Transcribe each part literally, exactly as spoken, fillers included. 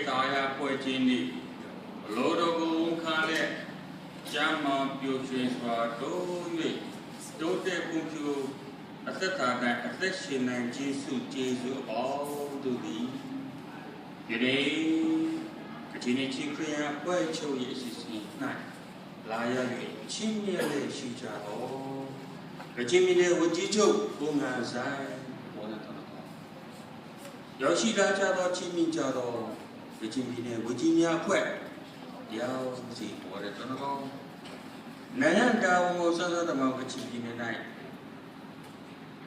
တာယာအဖွဲ့ချင်းနှင့် အလိုတော်ကိုဝန်ခံလျက် ကျန်းမာပျော်ရွှင်စွာတိုး၍ တိုးတက်ဖွံ့ဖြိုးအသက်တာ၌အသက်ရှင်နိုင်ခြင်းဆုကျေးဇူးအပေါင်းတို့သည် ယနေ့ကချင်နှစ်ချင်းခရစ်ယာန်အဖွဲ့ချုပ်၏အစီအစဉ်၌လာရောက်၍ချီးမြှင့်လျက်ရှိကြသောကချင်ပြည်နယ်ဝန်ကြီးချုပ်ကိုယ်တိုင်ပေါ်လာသောနောက်ရောက်ရှိလာကြသောချီးမြှင့်ကြသောကချင်ပြည်နယ်ဝန်ကြီးများအဖွဲ့တရားစီပေါ်တဲ့တော်တော် နံရံတာဝန်ကိုစွမ်းစွမ်းတမန်ကချင်ပြည်နယ်၌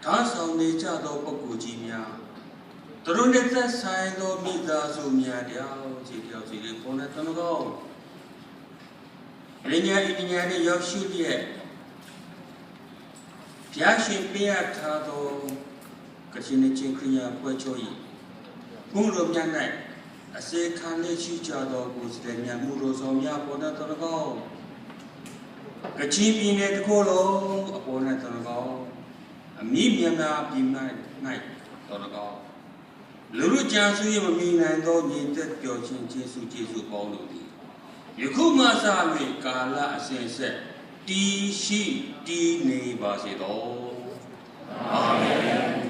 ထားဆောင်နေကြသောပုဂ္ဂိုလ်ကြီးများသူတို့နှင့်သက်ဆိုင်သောမိသားစုများတရားစီတရားစီလေးပေါ်တဲ့တော်တော် ပညာအင်္ဂလိပ်နဲ့ရောက်ရှိလျက်ဘုရားရှင်ပေးအပ်ထားသောကချင်နှစ်ချင်းခရစ်ယာန်အဖွဲ့ချုပ်၏ဘုံတော်များ၌အစေခံလေးရှိကြသောကိုယ်စားလှယ်များမူတော်ဆောင်များပေါ်တဲ့တော်တော်ကချင်ပြည်နယ်တစ်ခုလုံးအပေါ်၌တော်တော်အမိမြန်မာပြည်၌၌တော်တော် လူထုကြံစည်မမီနိုင်သောညီသက်ပျော်ခြင်းကျေးဇူးကျေးဇူးပေါင်းတို့သည်ယခုမှစ၍ကာလအစဉ်အဆက်တည်ရှိတည်နေပါစေသော။ အာမင်။